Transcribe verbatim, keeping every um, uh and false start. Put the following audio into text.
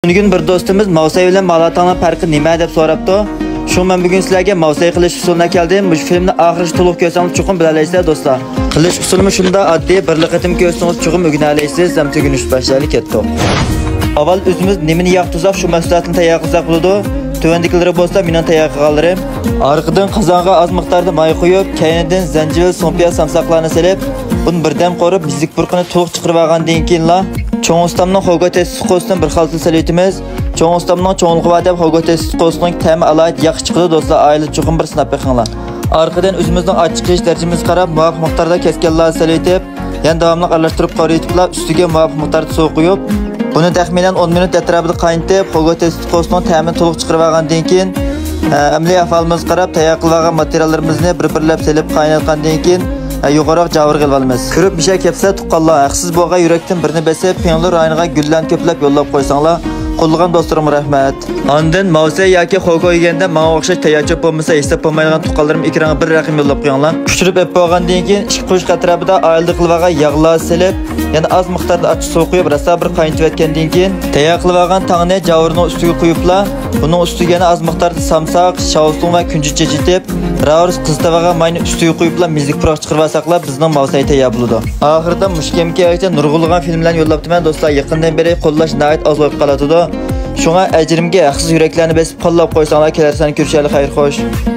بۈگۈن بىر دوستىمىز ماۋسەي بىلەن مالاتاڭنىڭ پەرقى نېمە دەپ سوراپتۇ. شۇڭا مەن بۈگۈن سىلەرگە ماۋسەي قىلىش ئۇسۇلىنى ئەكەلدىم. مۇشۇ فىلىمنى ئاخىرىغىچە تولۇق كۆرسەڭلار چوقۇم بىلەلەيسىلەر دوستلار. قىلىش ئۇسۇلىمۇ شۇنداق ئاددىي، بىرلا قېتىم كۆرسىڭىز چوقۇم ئۆگىنەلەيسىز. ئەمدى ئۆگىنىش باشلايلى، كەتتۇق. ئاۋۋال ئۆزىمىز نېمىنى ياقتۇرساق شۇ مەھسۇلاتنى تەييار قىلساق بولىدۇ. تۆۋەندىكىلىرى بولسا مېنىڭ تەييار قىلغانلىرىم. ئارقىدىن قازانغا ئاز مىقداردا ماي قۇيۇپ، كەينىدىن زەنجىۋىل، سۇڭپىياز، سامساقلارنى سېلىپ، بۇنى بىردەم قورۇپ، مىزىك پۇرىقىنى تولۇق چىقىرىۋالغاندىن كېيىنلا، چوڭ ئۇستامنىڭ خوگو تېستىقوسىدىن بىر خالتا سېلىۋېتىمىز. چوڭ ئۇستامنىڭ چوڭلۇقى بار دەپ خوگو تېستىقوسىنىڭ تەمى ئالاھىدە ياخشى چىقىدۇ دوستلار، ئائىلىدە چوقۇم بىر سىناپ بېقىڭلار. ئارقىدىن ئۆزىمىزنىڭ ئاچچىق يېيىش دەرىجىمىزگە قاراپ مۇۋاپىق مىقداردا كەسكەنلارنى سېلىۋېتىپ، يەنە داۋاملىق ئارىلاشتۇرۇپ قورۇيتۇپلا، ئۈستىگە مۇۋاپىق مىقداردا سۇ قۇيۇپ، بۇنى تەخمىنەن ئون مىنۇت ئەتراپىدا قاينىتىپ، خوگو تېستىقوسىنىڭ تەمىنى تولۇق چىقىرىۋالغاندىن كېيىن، ئە، ئەمەلىي ئەھۋالىمىزغا قاراپ تەييار قىلىۋالغان ماتېرىياللىرىمىزنى بىر-بىرلەپ سېلىپ قايناتقاندىن كېيىن، ئە، يۇقىرىراق جاۋۇرغا ئېلىۋالىمىز. كۆرۈپ مۇشۇ كەپسىلە تۇغقانلار، ھەقسىز بولغان يۈرەكتىن بىرنى بېسىپ، پىڭلې رايونىغا گۈللەرنى كۆپلەپ يوللاپ قويساڭلار، قوللىغان دوستلىرىمغا رەھمەت. ئاندىن ماۋسەي ياكى خوگو يېگەندە ماڭا ئوخشاش تەييارچى بولمىسا ھېساب بولمايدىغان تۇغقانلىرىم ئېكرانغا بىر رەقەم يوللاپ قويۇڭلار. پىشۇرۇپ ئېلىپ بولغاندىن كېيىن ئىككى قوشۇق ئەتراپىدا ئائىلىدە قىلىۋالغان ياغلار سېلىپ، يەنە ئاز مىقداردا ئاچچىق سۇ قۇيۇپ، راسا بىر قاينىتىۋەتكەندىن كېيىن، تەييار قىلىۋالغان تاڭنى جاۋۇرنىڭ ئۈستىگە قۇيۇپلا، بۇنىڭ ئۈستىگە يەنە ئاز مىقداردا سامساق، شاۋسۇڭ ۋە كۈنجۈت چېچىتىپ، راۋۇرۇس قىزىتىۋالغان ماينى ئۈستىگە قۇيۇپلا مىزىك پۇراق چىقىرىۋالساقلا، بىزنىڭ ماۋسەي تەييار بولىدۇ. ئاخىرىدا مۇشۇ كەمگىچە نۇرغۇنلىغان فىلىملەرنى يوللاپتىمەن دوستلار، يېقىندىن بېرى قوللاش ناھايىتى ئاز بولۇپ قالاتىدۇ. شۇڭا ئەجرىمگە ھەقسىز يۈرەكلەرنى بېسىپ قوللاپ قويساڭلار، كېلەر سان كۆرۈشەيلى، خەير خوش.